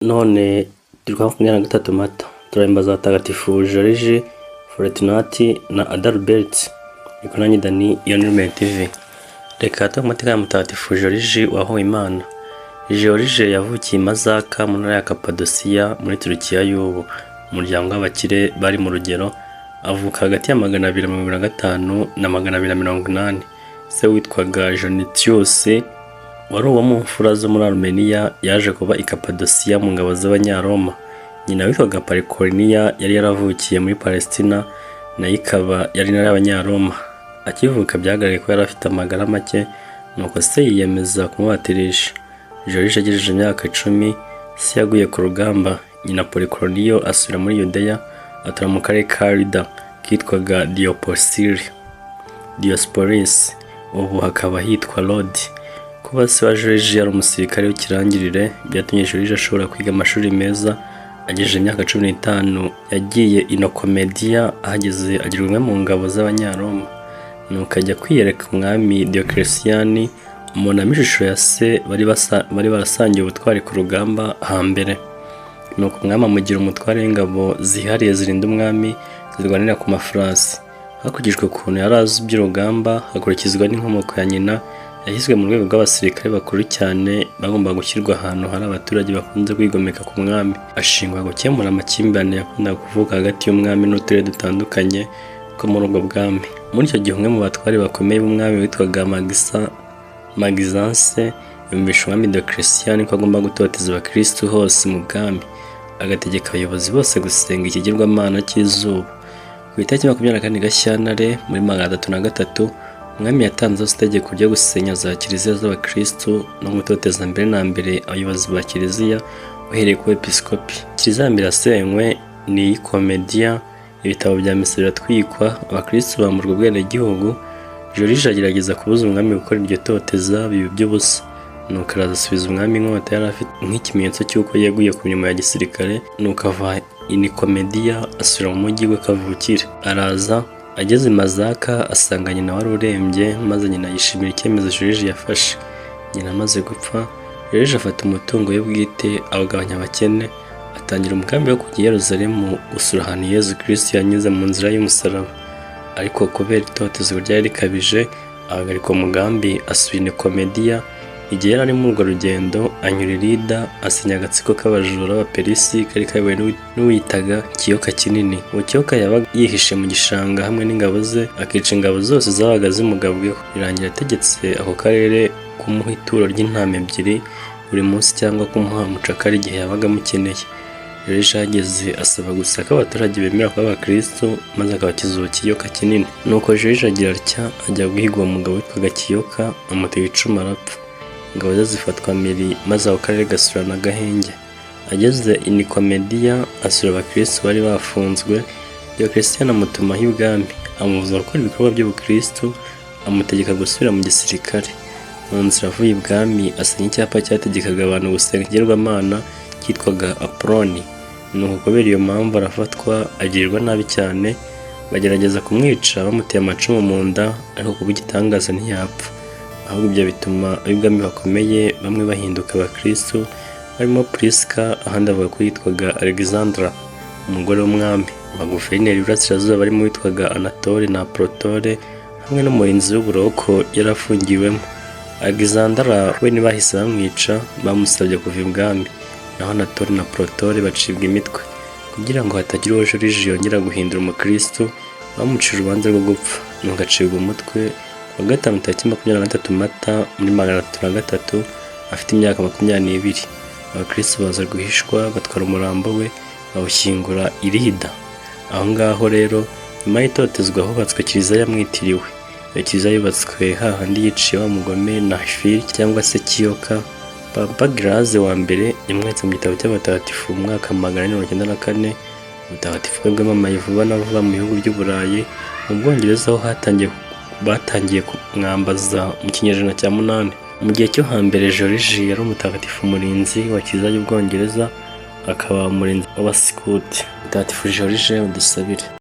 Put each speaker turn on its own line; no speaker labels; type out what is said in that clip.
None turi kuwa 23 Mata, turahimbaza abatagatifu Joriji, Foretunati na Adalbert. Niko nanjye Dani, iyo ni Lumen TV. Reka tuve mu mateka ya Mutagatifu Joriji wahowe Imana. Joriji yavukiye i Mazaka mu ntara ya Kapadosiya muri Turukiya y'ubu, mu muryango w'abakire bari mu rugero, avuka hagati ya 275 na 280. Se witwaga Jonitius wari uwo mu mfura zo muri Arumeniya, yaje kuba i Kapadosiya mu ngabo z'Abanyaroma. Nyina witwaga Parikoriniya yari yaravukiye muri Palestina, nayo ikaba yari intara y'Abanyaroma. Akivuka byagaragaye ko yari afite amagara make, nuko se yiyemeza kumubatirisha. Joriji agejeje imyaka 10, se yaguye ku rugamba, nyina Polikoroniyo asubira muri Yudeya, atura mu karere ka Lida kitwaga Diospolis, ubu hakaba hitwa Lodi. Kuba se wa Joriji yari umusirikare w'ikirangirire byatumye Joriji ashobora kwiga amashuri meza. Agejeje imyaka 15 yagiye i Nikomediya, ahageze agirwa umwe mu ngabo z'Abanyaroma. Nuko ajya kwiyereka umwami Diocletian, amubonamo ishusho ya se bari barasangiye ubutwari ku rugamba hambere. Nuko umwami amugira umutware w'ingabo zihariye zirinda umwami, zirwanira ku mafarasi. Hakurikijwe ukuntu yari azi iby'urugamba, hakurikizwa n'inkomoko ya nyina, yashyizwe mu rwego rw'abasirikare bakuru cyane bagombaga gushyirwa ahantu hari abaturage bakunze kwigomeka ku mwami. Ashingwa gukemura amakimbirane yakundaga kuvuka hagati y'umwami n'uturere dutandukanye two muri ubwo bwami. Muri icyo gihe umwe mu batware bakomeye b'umwami witwaga Magizanse yumvisha umwami Diocletian ko agomba gutoteza abakirisitu hose mu bwami, agategeka abayobozi bose gusenga ikigirwamana cy'izuba. Ku itariki 24 Gashyantare muri 303, umwami yatanze hose itegeko ryo gusenya za kiliziya z'abakirisitu no gutoteza mbere na mbere abayobozi ba kiliziya, uhereye ku bepiskopi. Kiliziya ya mbere yasenywe ni iy'i Komediya, ibitabo bya misa biratwikwa, abakirisitu bamburwa ubwenegihugu. Joriji agerageza kubuza umwami gukora iryo toteza, biba iby'ubusa. Nuko araza asubiza umwami inkota yari afite nk'ikimenyetso cy'uko yeguye ku mirimo ya gisirikare, nuko ava i Nikomediya asubira mu mujyi we kavukire. Araza ageze i Mazaka asanga nyina wari urembye, maze nyina yishimira icyemezo Joriji yafashe. Nyina amaze gupfa, Joriji afata umutungo we bwite awugabanya abakene, atangira umugambi wo kujya i Yerusalemu gusura ahantu Yezu Kristo yanyuze mu nzira y'umusaraba. Ariko kubera itotezwa ryari rikabije, ahagarika umugambi asubira i Nikomediya. Igihe yari ari muri urwo rugendo, anyura i Lida, asenya agatsiko k'abajura b'Abaperisi kari kayobowe n'uwiyitaga Kiyoka Kinini. Uwo Kiyoka yabaga yihishe mu gishanga hamwe n'ingabo ze, akica ingabo zose zabaga zimugabweho. Birangira ategetse ako karere kumuha ituro ry'intama ebyiri buri munsi cyangwa kumuha umucakara igihe yabaga amukeneye. Joriji ahageze asaba gusa ko abaturage bemera kuba abakirisitu, maze akabakiza uwo Kiyoka Kinini. Nuko Joriji agira atya ajya guhiga uwo mugabo witwaga Kiyoka, amutega icumu arapfa. Ingabo ze zifatwa mpiri, maze ako karere gasubirana agahenge. Ageze i Nikomediya asura abakirisitu bari bafunzwe, Diocletian amutumaho ibwami, amubuza gukora ibikorwa by'ubukirisitu, amutegeka gusubira mu gisirikare. Mu nzira avuye ibwami asenya icyapa cyategekaga abantu gusenga ikigirwamana cyitwaga Apoloni. Nuko kubera iyo mpamvu arafatwa, agirirwa nabi cyane, bagerageza kumwica bamuteye amacumu mu nda, ariko kubw'igitangaza ntiyapfa. Ahubwo ibyo bituma ab'ibwami bakomeye bamwe bahinduka abakirisitu, barimo Priska, ahandi avuga ko yitwaga Alexandra, umugore w'umwami. Abaguverineri b'Iburasirazuba barimo uwitwaga Anatole na Protore hamwe n'umurinzi w'uburoko yari afungiwemo. Alexandra we ntibahise bamwica, bamusabye kuva ibwami, naho Anatole na Protore bacibwa imitwe. Kugira ngo hatagira uwo Joriji yongera guhindura umukristo, bamuciye urubanza rwo gupfa, nuko acibwa umutwe ku wa gatanu tariki 23 Mata muri 303, afite imyaka 22. Abakristo baza rwihishwa batwara umurambo we, bawushyingura i Lida. Aho ngaho rero nyuma y'itotezwa hubatswe kiliziya yamwitiriwe. Iyo kiliziya yubatswe hahandi yiciye wa mugome Nahifiri cyangwa se Kiyoka. Papa Giraze wa mbere yamwanditse mu gitabo cy'abatagatifu mu mwaka 494. Ubutagatifu bwe bwamamaye vuba na vuba mu bihugu by'Uburayi, mu Bwongereza ho batangiye kumwambaza mu kinyejana cya 8. Mu gihe cyo hambere Joriji yari umutagatifu umurinzi wa kiliziya y'Ubwongereza, akaba umurinzi w'Abasikuti. Mutagatifu Joriji, udusabire.